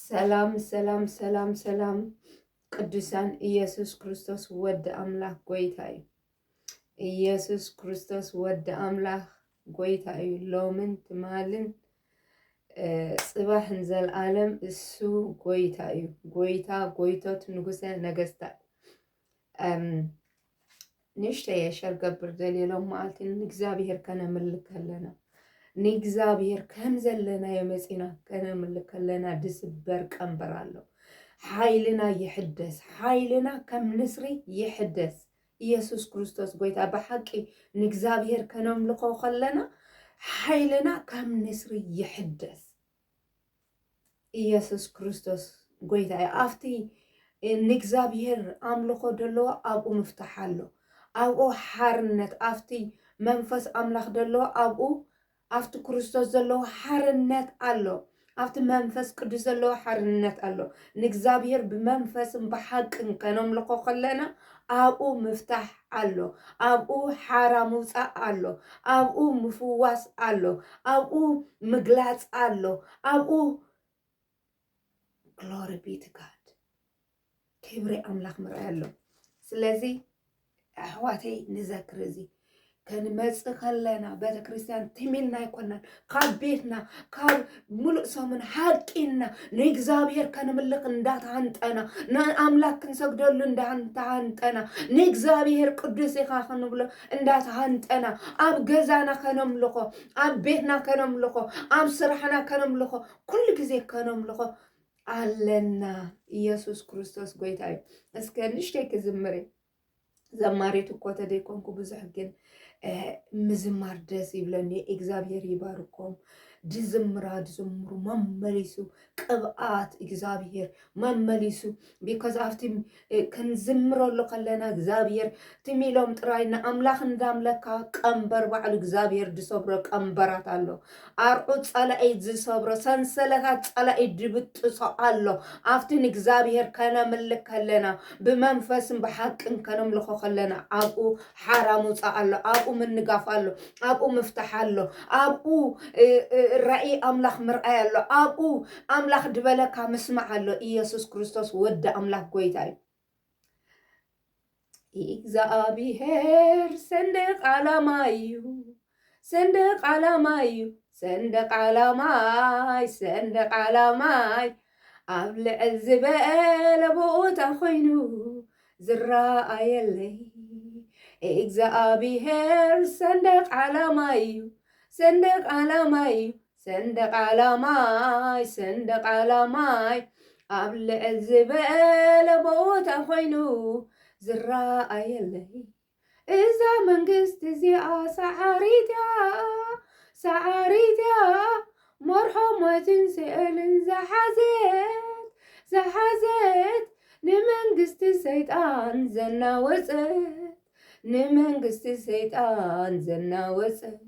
ሰላም ሰላም ሰላም ሰላም ቅዱሳን፣ ኢየሱስ ክርስቶስ ወዲ ኣምላኽ ጎይታ እዩ። ኢየሱስ ክርስቶስ ወዲ ኣምላኽ ጎይታ እዩ። ሎምን ትማልን፣ እ፣ ጽባሕን ዘልኣለም እሱ ጎይታ እዩ። ጎይታ ጎይቶት፣ ንጉሰ ነገስታት። እም፣ ንእሽተይ ሸር ገብር ደልየ ሎም መዓልቲ ንእግዚኣብሔር ከነምልክ ከለና፣ ንእግዚኣብሔር ከም ዘለናዮ መጺና ከነምልክ ከለና ድስበር ቀንበር ኣሎ። ሓይልና ይሕደስ፣ ሓይልና ከም ንስሪ ይሕደስ። ኢየሱስ ክርስቶስ ጎይታ። ብሓቂ ንእግዚኣብሔር ከነምልኾ ከለና ሓይልና ከም ንስሪ ይሕደስ። ኢየሱስ ክርስቶስ ጎይታ እዩ። ኣብቲ ንእግዚኣብሔር ኣምልኾ ደለዎ ኣብኡ ምፍታሕ ኣሎ። ኣብኡ ሓርነት፣ ኣብቲ መንፈስ ኣምላኽ ደለዎ ኣብኡ፣ ኣብቲ ክርስቶስ ዘለዎ ሓርነት ኣሎ። ኣብቲ መንፈስ ቅዱስ ዘለዎ ሓርነት ኣሎ። ንእግዚኣብሔር ብመንፈስን ብሓቅን ከነምልኾ ከለና ኣብኡ ምፍታሕ ኣሎ። ኣብኡ ሓራ ምውጻእ ኣሎ። ኣብኡ ምፍዋስ ኣሎ። ኣብኡ ምግላጽ ኣሎ። ኣብኡ፣ Glory be to God፣ ክብሪ ኣምላኽ ምርኣይ ኣሎ። ስለዚ ኣሕዋተይ ንዘክር፣ እዚ ከንመጽእ ከለና ቤተ ክርስቲያን ትም ኢልና ኣይኮናን፣ ካብ ቤትና፣ ካብ ሙሉእ ሰሙን ሓቂና ንእግዚኣብሔር ከነምልኽ እንዳተሃንጠና፣ ንኣምላኽ ክንሰግደሉ እንዳተሃንጠና፣ ንእግዚኣብሔር ቅዱስ ኢኻ ክንብሎ እንዳተሃንጠና፣ ኣብ ገዛና ከነምልኾ፣ ኣብ ቤትና ከነምልኾ፣ ኣብ ስራሕና ከነምልኾ፣ ኩሉ ግዜ ከነምልኾ ኣለና። ኢየሱስ ክርስቶስ ጎይታ እዩ። እስከ ንእሽተይ ክዝምር እየ። ዘማሪት እኮ ተደይኮንኩ ብዙሕ፣ ግን፣ እ፣ ምዝማር ደስ ይብለኒ። እግዚኣብሔር ይባርኮም። ድዝምራ ድዝምሩ መመሊሱ ቅብኣት እግዚኣብሔር መመሊሱ፣ because ኣብቲ፣ እ፣ ክንዝምረሉ ከለና እግዚኣብሔር ትም ኢሎም ጥራይ ንኣምላኽ እንዳምለካ ቀንበር ባዕሉ እግዚኣብሔር ድሰብሮ ቀንበራት ኣሎ። ኣርዑት ጸላኢ ዝሰብሮ፣ ሰንሰለታት ጸላኢ ድብጥሶ ኣሎ። ኣብቲ ንእግዚኣብሔር ከነምልክ ከለና፣ ብመንፈስን ብሓቅን ከነምልኾ ከለና፣ ኣብኡ ሓራ ምውጻእ ኣሎ፣ ኣብኡ ምንጋፍ ኣሎ፣ ኣብኡ ምፍታሕ ኣሎ፣ ኣብኡ፣ እ፣ እ፣ ራእይ ኣምላኽ ምርኣይ ኣሎ፣ ኣብኡ ኣምላኽ ድበለካ ምስማዕ ኣሎ። ኢየሱስ ክርስቶስ ወዲ ኣምላኽ ጎይታ እዩ። እግዚኣብሔር ሰንደቕ ዓላማ እዩ፣ ሰንደቕ ዓላማ እዩ፣ ሰንደቕ ዓላማይ፣ ሰንደቕ ዓላማይ፣ ኣብ ልዕል ዝበለ ቦታ ኮይኑ ዝረኣየለይ። እግዚኣብሔር ሰንደቕ ዓላማ እዩ፣ ሰንደቕ ዓላማ እዩ፣ ሰንደቕ ዓላማይ፣ ሰንደቕ ዓላማይ፣ ኣብ ልዕል ዝበለ ቦታ ኮይኑ ዝረኣየለይ። እዛ መንግስቲ እዚኣ ሰዓሪት እያ፣ ሰዓሪት እያ፣ መርሖ ሞትን ስእልን ዝሓዘት፣ ዝሓዘት፣ ንመንግስቲ ሰይጣን ዘናወጸት፣ ንመንግስቲ ሰይጣን ዘናወጸት።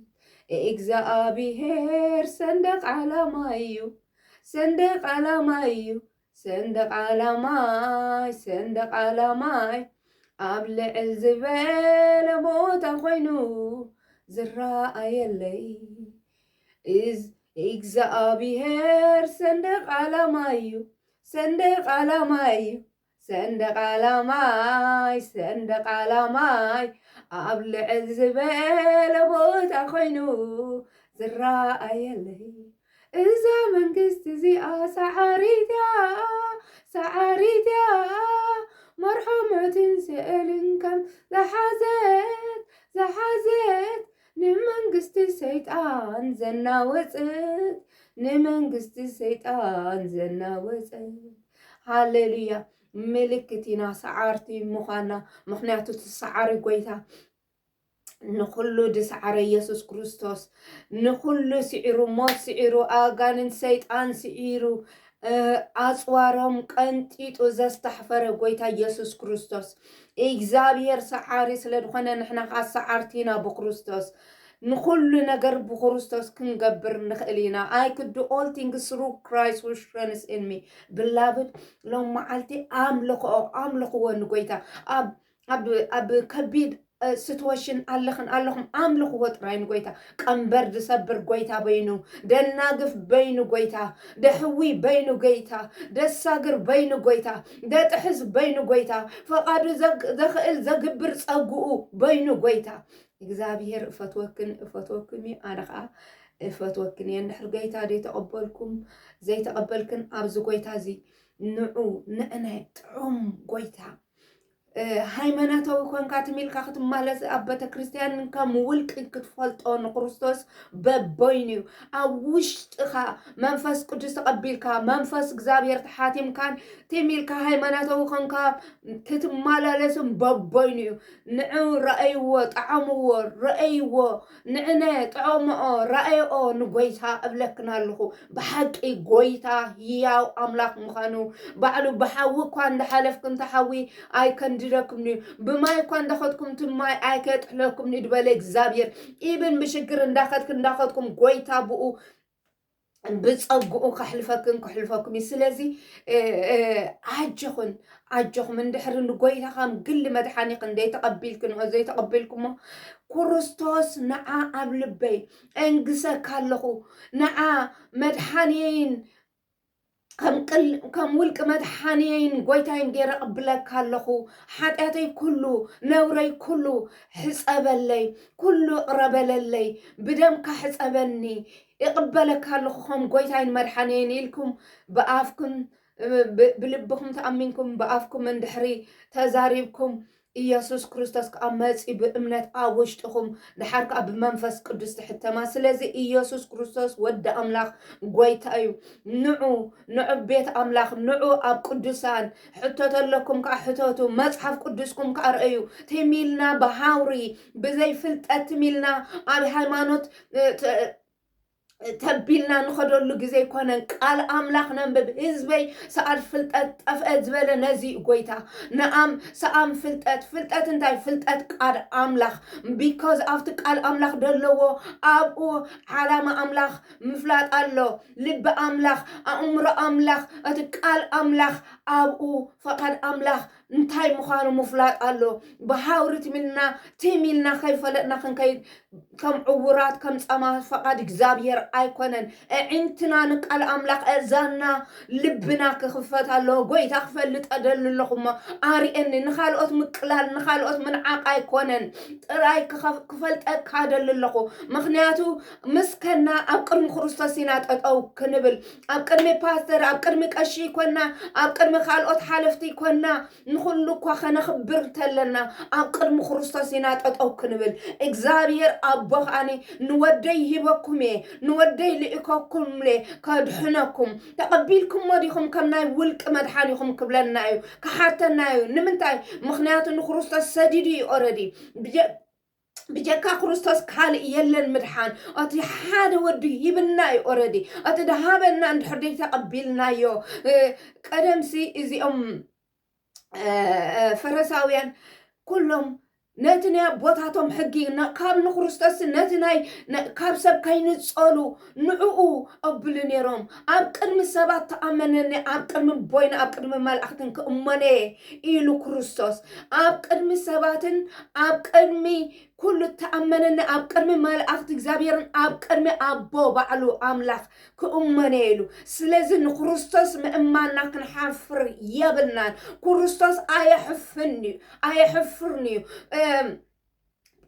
እግዚኣብሔር ሰንደቕ ዓላማ እዩ፣ ሰንደቕ ዓላማ እዩ፣ ሰንደቕ ዓላማይ፣ ሰንደቕ ዓላማይ፣ ኣብ ልዕል ዝበለ ቦታ ኮይኑ ዝረኣየለይ። እዝ እግዚኣብሔር ሰንደቕ ዓላማ እዩ፣ ሰንደቕ ዓላማ እዩ፣ ሰንደቕ ዓላማይ፣ ሰንደቕ ዓላማይ፣ ኣብ ልዕል ዝበለ ቦታ ኮይኑ ዝረኣየለይ። እዛ መንግስቲ እዚኣ ሰዓሪት እያ፣ ሰዓሪት እያ፣ መርሖ ሞትን ስእልን ከም ዝሓዘት፣ ዝሓዘት፣ ንመንግስቲ ሰይጣን ዘናወጽት፣ ንመንግስቲ ሰይጣን ዘናወጽት። ሃሌሉያ። ምልክት ኢና ሰዓርቲ ምዃና፣ ምኽንያቱ እቲ ሰዓሪ ጎይታ ንኹሉ ድሰዓረ ኢየሱስ ክርስቶስ፣ ንኹሉ ስዒሩ፣ ሞት ስዒሩ፣ ኣጋንንት ሰይጣን ስዒሩ፣ እ፣ ኣጽዋሮም ቀንጢጡ ዘስተሕፈረ ጎይታ ኢየሱስ ክርስቶስ። እግዚኣብሔር ሰዓሪ ስለ ዝኾነ ንሕና ኸዓ ሰዓርቲ ኢና ብክርስቶስ። ንኹሉ ነገር ብክርስቶስ ክንገብር ንኽእል ኢና። I could do all things through Christ who strengthens me። Beloved፣ ሎም መዓልቲ ኣምልኽኦ፣ ኣምልኽዎ ንጎይታ። ኣብ፣ ኣብ፣ ኣብ ከቢድ ስትወሽን ኣለኽን ኣለኹም ኣምልኽዎ ጥራይ ንጎይታ። ቀንበር ዝሰብር ጎይታ በይኑ፣ ደናግፍ በይኑ ጎይታ፣ ደሕዊ በይኑ ጎይታ፣ ደሳግር በይኑ ጎይታ፣ ደጥሕስ በይኑ ጎይታ፣ ፈቓዱ ዘክ- ዘኽእል ዘግብር ጸግኡ በይኑ ጎይታ። እግዚኣብሔር እፈትወክን እፈትወኩም እዩ፣ ኣነ ኸዓ እፈትወክን እየ። እንድሕር ጎይታ ዘይተቐበልኩም ዘይተቐበልክን ኣብዚ ጎይታ እዚ ንዑ ንዕነ ጥዑም ጎይታ ሃይማኖታዊ ኮንካ ትሚልካ ክትማለስ ኣብ ቤተክርስትያን ከም ውልቂ ክትፈልጦ ንክርስቶስ በቦይኑ እዩ። ኣብ ውሽጥኻ መንፈስ ቅዱስ ተቐቢልካ መንፈስ እግዚኣብሔር ተሓቲምካን ትሚልካ ሃይማኖታዊ ኮንካ ክትመላለስን በቦይኑ እዩ። ንዑ ረኣይዎ፣ ጠዓምዎ፣ ረኣይዎ፣ ንዕነ ጥዖምኦ ረኣይኦ ንጎይታ እብለክን ኣለኹ። ብሓቂ ጎይታ ህያው ኣምላኽ ምዃኑ ባዕሉ ብሓዊ እኳ እንዳሓለፍክን እቲ ሓዊ ኣይከንድደክምን እዩ። ብማይ እኳ እንዳኸድኩም እቲ ማይ ኣይከጥሕለክምን እዩ ዝበለ እግዚኣብሔር። ኢብን ብሽግር እንዳኸድክ እንዳኸድኩም ጎይታ ብኡ ብጸግኡ ከሕልፈክን ከሕልፈኩም እዩ። ስለዚ ኣጆኹን ኣጆኹም እንድሕሪ ንጎይታ ከም ግሊ መድሓኒኽን ዘይተቐቢልክን ዘይተቐቢልኩሞ ክርስቶስ ንዓ ኣብ ልበይ እንግሰካ ኣለኹ። ንዓ መድሓኒየይን ከም ውልቂ መድሓኒየይን ጎይታይን ገይረ እቕብለካ ኣለኹ። ሓጢኣተይ ኩሉ ነውረይ ኩሉ ሕጸበለይ፣ ኩሉ እቕረበለለይ፣ ብደምካ ሕጸበኒ፣ እቕበለካ ኣለኹ ከም ጎይታይን መድሓኒየይን ኢልኩም ብኣፍኩም ብልብኹም ተኣሚንኩም ብኣፍኩም እንድሕሪ ተዛሪብኩም ኢየሱስ ክርስቶስ ከዓ መፂ ብእምነት ኣብ ውሽጥኹም ድሓር ከዓ ብመንፈስ ቅዱስ ትሕተማ። ስለዚ ኢየሱስ ክርስቶስ ወዲ ኣምላኽ ጎይታ እዩ። ንዑ ንዑ ቤት ኣምላኽ ንዑ ኣብ ቅዱሳን ሕቶ ተለኩም ከዓ ሕተቱ። መፅሓፍ ቅዱስኩም ከዓ ርእዩ። ትሚልና ብሃውሪ ብዘይ ፍልጠት ትሚልና ኣብ ሃይማኖት ተቢልና ንኸደሉ ግዜ ኣይኮነን። ቃል ኣምላኽ ነንብብ። ህዝበይ ሰኣል ፍልጠት ጠፍአ ዝበለ ነዚ እዩ ጎይታ። ንኣም ሰኣም ፍልጠት ፍልጠት እንታይ ፍልጠት ቃል ኣምላኽ because ኣብቲ ቃል ኣምላኽ ደለዎ ኣብኡ ዓላማ ኣምላኽ ምፍላጥ ኣሎ። ልቢ ኣምላኽ ኣእምሮ ኣምላኽ እቲ ቃል ኣምላኽ ኣብኡ ፈቓድ ኣምላኽ እንታይ ምዃኑ ምፍላጥ ኣሎ። ብሃውሪ ትሚልና ትሚልና ከይፈለጥና ክንከይድ ከም ዕውራት ከም ጻማ ፈቓድ እግዚኣብሔር ኣይኮነን። ኣዒንትና ንቃል ኣምላኽ ኣእዛንና ልብና ክኽፈት ኣለዎ። ጎይታ ክፈልጥ እደሊ ኣለኹ እሞ ኣርእየኒ። ንኻልኦት ምቅላል ንኻልኦት ምንዓቕ ኣይኮነን። ጥራይ ክኸፍ- ክፈልጠካ እደሊ ኣለኹ። ምኽንያቱ ምስከና ኣብ ቅድሚ ክርስቶስ ኢና ጠጠው ክንብል። ኣብ ቅድሚ ፓስተር ኣብ ቅድሚ ቀሺ ይኮና ኣብ ቅድሚ ካልኦት ሓለፍቲ ይኮና ንኹሉ እኳ ከነኽብር እንተለና ኣብ ቅድሚ ክርስቶስ ኢና ጠጠው ክንብል እግዚኣብሔር ኣቦ ከዓኒ ንወደይ ሂበኩም እየ ንወደይ ልእከኩም እየ ከድሕነኩም ተቐቢልኩሞ ዲኹም ከም ናይ ውልቂ መድሓኒኹም ክብለና እዩ ክሓተና እዩ ንምንታይ ምኽንያቱ ንክርስቶስ ሰዲዱ እዩ ኦረዲ ብጀካ ክርስቶስ ካልእ የለን ምድሓን እቲ ሓደ ወዱ ሂብና እዩ ኦረዲ እቲ ድሃበና እንድሕር ደይ ተቐቢልናዮ ቀደምሲ እዚኦም ፈረሳውያን ኩሎም ነቲ ናይ ኣቦታቶም ሕጊ ካብ ንክርስቶስ ነቲ ናይ ካብ ሰብ ከይንጸሉ ንዕኡ ኣብሉ ነይሮም ኣብ ቅድሚ ሰባት ተኣመነኒ ኣብ ቅድሚ ቦይና ኣብ ቅድሚ መላእክትን ክእመነ ኢሉ ክርስቶስ ኣብ ቅድሚ ሰባትን ኣብ ቅድሚ ኩሉ ተኣመነኒ ኣብ ቅድሚ መላእክቲ እግዚኣብሔርን ኣብ ቅድሚ ኣቦ ባዕሉ ኣምላኽ ክእመነ ኢሉ ስለዚ ንክርስቶስ ምእማንና ክንሓፍር የብልናን ክርስቶስ ኣየሕፍን እዩ ኣየሕፍርን እዩ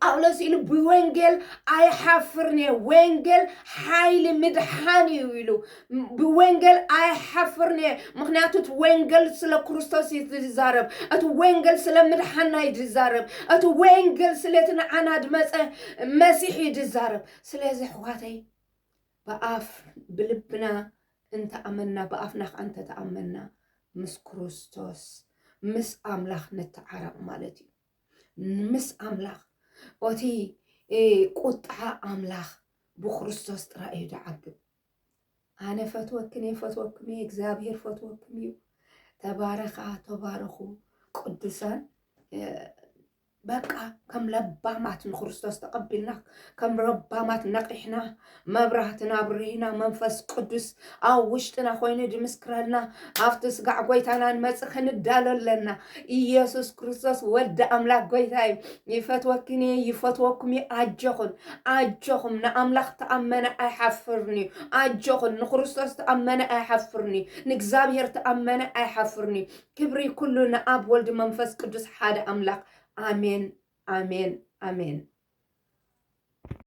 ጳውሎስ ኢሉ ብወንጌል ኣይሓፍርን እየ ወንጌል ሓይሊ ምድሓን እዩ ኢሉ ብወንጌል ኣይሓፍርን እየ ምክንያቱ እቲ ወንጌል ስለ ክርስቶስ እዩ ዝዛረብ እቲ ወንጌል ስለ ምድሓና እዩ ዝዛረብ እቲ ወንጌል ስለቲ ንዓና ዝመፀ መሲሕ እዩ ዝዛረብ ስለዚ ኣሕዋተይ ብኣፍ ብልብና እንተኣመንና ብኣፍና ከዓ እንተተኣመንና ምስ ክርስቶስ ምስ ኣምላኽ ንተዓረቕ ማለት እዩ ምስ ኣምላኽ ኦቲ ቁጥዓ ኣምላኽ ብክርስቶስ ጥራይ እዩ ዝዓግብ ኣነ ፈትወክን እየ ፈትወኩም እየ እግዚኣብሔር ፈትወኩም እዩ ተባረኻ ተባረኹ ቅዱሳን በቃ ከም ለባማት ንክርስቶስ ተቐቢልና፣ ከም ለባማት ነቒሕና፣ መብራህትና ኣብሪህና፣ መንፈስ ቅዱስ ኣብ ውሽጥና ኮይኑ ድምስክረልና፣ ኣብቲ ስጋዕ ጎይታና ንመጽእ ክንዳሎ ኣለና። ኢየሱስ ክርስቶስ ወዲ ኣምላኽ ጎይታ እዩ። ይፈትወክን እየ፣ ይፈትወኩም እየ። ኣጆኹን፣ ኣጆኹም። ንኣምላኽ ተኣመነ ኣይሓፍርን እዩ። ኣጆኹን። ንክርስቶስ ተኣመነ ኣይሓፍርን እዩ። ንእግዚኣብሔር ተኣመነ ኣይሓፍርን እዩ። ክብሪ ኩሉ ንኣብ፣ ወልድ፣ መንፈስ ቅዱስ ሓደ ኣምላኽ። ኣሜን፣ ኣሜን፣ ኣሜን።